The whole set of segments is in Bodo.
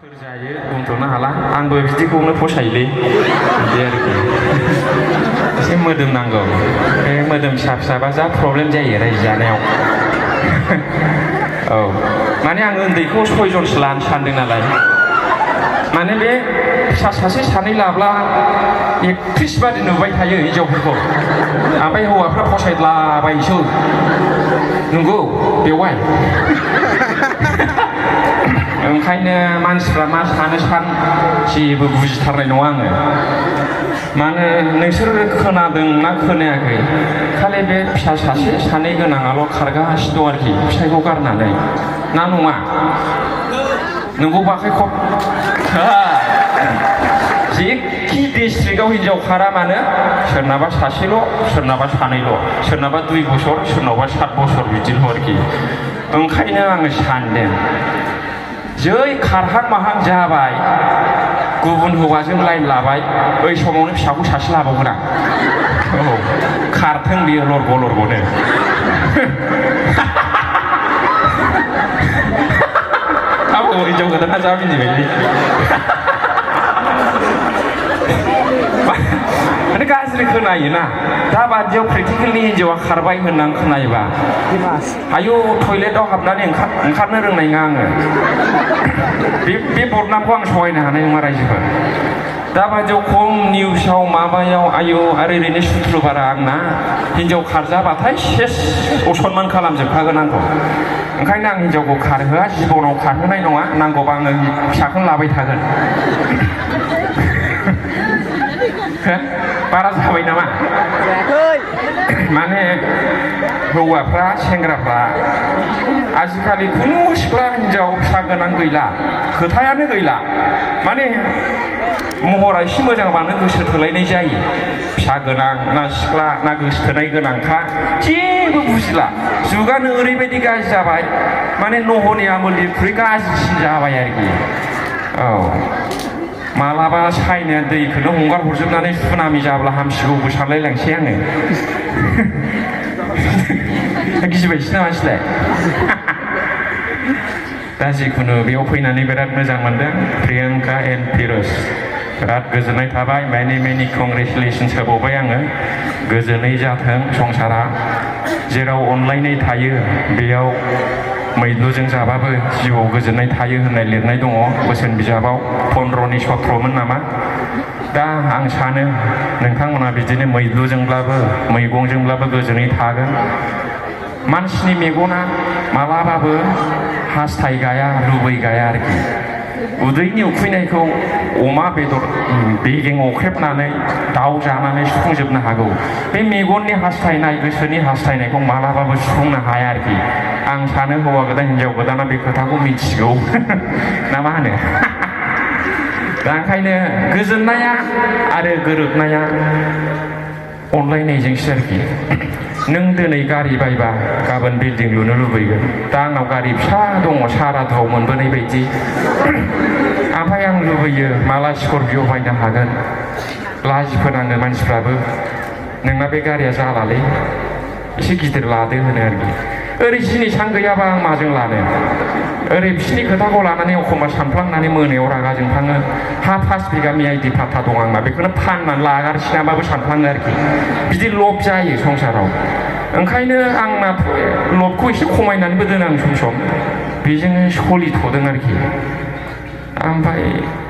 जायो बुंथ'नो हाला आंबो बिदिखौनो फसायोलै बिदि आरोखि एसे मोदोम नांगौ बे मोदोम फिसा फिसाबा जा प्रब्लेम जायो रायजो जानायाव औ माने आं उन्दैखौ 6 जनसो लानो सानदों नालाय माने बे फिसा सासे सानै लाब्ला एक्ट्रिस बादि नुबाय थायो हिन्जावफोरखौ ओमफ्राय हौवाफ्रा फसायद्लाबायसो नंगौ बेवहाय ओंखायनो मानसिफ्रा मा सानो जेबो बुजिथारनाय नङा आङो मानो नोंसोर खोनादों ना खोनायाखै खालि बे फिसा सासे सानै गोनाङाल' खारगासिनो दं आरोखि फिसायखौ गारनानै ना नङा नोंगौ बाखायखब जेखि डिस्ट्रिक्टआव हिन्जाव खारा मानो सोरनाबा सासेल' सोरनाबा सानैल' सोरनाबा 2 बोसोर सोरनाबा 7 बोसोर बिदिल' आरोखि ओंखायनो आङो सानदों जै खारहां माहां जाबाय गुबुन हौवाजों लाइन लाबाय बै समावनो फिसाखौ सासे लाबावगोन आं औ खारथों बियो लरग' लरग'नो आंखौ हिन्जाव गोदाना जा मिनिबायलै माने गाज्रि खोनायोना दा बादियाव प्रेक्टिकेलनि हिन्जावा खारबाय होननानै खोनायोबा आयौ टयलेटआव हाबनानै ओंखारनो रोंनाय नङा आङो बे बदनामखौ आं सहायनो हानाय नङा रायजोफोर दा बादियाव खम निउसाव माबायाव आयौ आरो ओरैनो सुथ्रुबारा आंना हिन्जाव खारजाबाथाय सेस असनमान खालामजोबखागोन आंखौ ओंखायनो आं हिन्जावखौ खारहोआ जिबनाव खारहोनाय नङा नांगौबा आङो फिसाखौनो लाबाय थागोन बारा जाबाय नामा माने हौवाफ्रा सेंग्राफ्रा आजिखालि खुनु सिख्ला हिन्जाव फिसा गोनां गैला खोथायानो गैला माने महरा एसे मोजांबानो गोसो थोलायनाय जायो फिसा गोनां ना सिख्ला ना गोसो थोनाय गोनांखा जेबो बुजिला जुगानो ओरैबायदि गाज्रि जाबाय माने नहनि आमोलनिख्रुइ गाज्रिसिन जाबाय आरोखि औ मालाबा सायनो दैखौनो हंगार हरजोबनानै सुनामि जाब्ला हामसिगौबो सानलायलांसै आङो गिबायसो नामासैलाय दा जिखुनु बेयाव फैनानै बिराद मोजां मोनदों प्रियंका एन्ड फिर'ज बिराद गोजोननाय थाबाय मेनि कंग्रेचुलेसन्स होबावबाय आङो गोजोनै जाथों संसारा जेराव अनलायनाय थायो बेयाव मैद्रुजों जाबाबो जिउआव गोजोननाय थायो होननाय लिरनाय दङ बोसोन बिजाबाव 15नि 17मोन नामा दा आं सानो नोंथांमोना बिदिनो मैद्रुजोंब्लाबो मैगंजोंब्लाबो गोजोनै थागोन मानसिनि मेगना मालाबाबो हास्थायगाया लुबैगाया आरोखि उदैनि उखैनायखौ अमा बेदर बेगें अख्रेबनानै दाउ जानानै सुफुंजोबनो हागौ बे मेगननि हास्थायनाय गोसोनि हास्थायनायखौ मालाबाबो सुफुंनो हाया आरोखि आं सानो हौवा गोदान हिन्जाव गोदाना बे खोथाखौ मिथिगौ ना मा होनो दा ओंखायनो गोजोननाया आरो गोरोबनाया अनलायनायजोंसो आरोखि नों दिनै गारि बायबा गाबोन बिल्डिं लुनो लुबैगोन दा आंनाव गारि फिसा दङ सारादुआव मोनबोनाय बायदि ओमफ्राय आं लुबैयो माला स्करपिय' बायनो हागोन लाजि फोनाङो मानसिफ्राबो नोंना बे गारिया जालालै एसे गिदिर लादो होनो आरोखि ओरै जिनिसानो गैयाबा आं माजों लानो ओरै बिसिनि खोथाखौ लानानै एखमबा सानफ्लांनानै मोनायाव रागा जोंफ्लाङो हा 5 बिगा मियाइदि फाथा दं आंना बेखौनो फाननानै लागारसिनाबाबो सानफ्लाङो आरोखि बिदि लब जायो संसाराव ओंखायनो आंना लबखौ एसे खमायनानैबो दोनो आं सम सम बेजोंनो सलिथ'दों आरोखि ओमफ्राय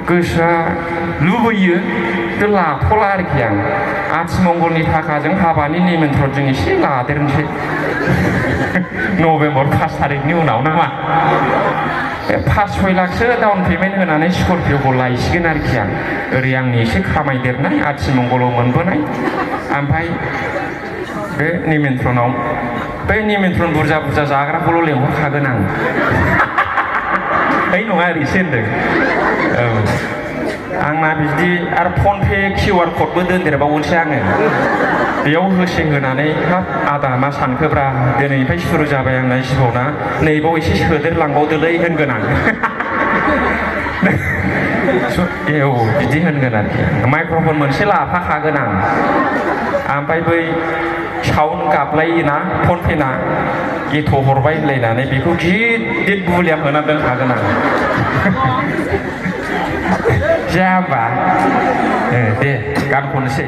गोसोआ लुबैयो लाथ'ला आरोखि आं आथिमंगलनि थाखाजों हाबानि निमन्त्रनजों एसे लादेरनोसै नभेम्बर 5 तारिखनि उनाव नामा 5-6 लाखसो डाउन पेमेन्ट होनानै स्करपिय'खौ लायसिगोन आरोखि आं ओरै आंनि एसे खामायदेरनाय आथिमंगलाव मोनबोनाय ओमफ्राय बे निमन्त्रनाव बै निमन्त्रन बुरजा बुरजा जाग्राखौल' लेंहरखागोन आं है नङा ओरैसो होनदों औ आंना बिदि आरो फनपे QR क'डबो दोनदेरबावनोसै आङो बेयाव होसे होनानै हाब आदा मा सानखोब्रा दिनैनिफ्राय सुरु जाबाय आंना जिबना नैबाव एसे सोदेरलांबावदोलै होनगोन आं औ बिदि होनगोन आरोखि माइक्र'फन मोनसे लाफाखागोन आं ओमफ्राय बै साउन्ड गाबलायोना फनपेना एथ' हरबाय होनलायनानै बेखौ गिदिर बुलियाम होना दोनखागोन आं जाया होमबा दे गान खननोसै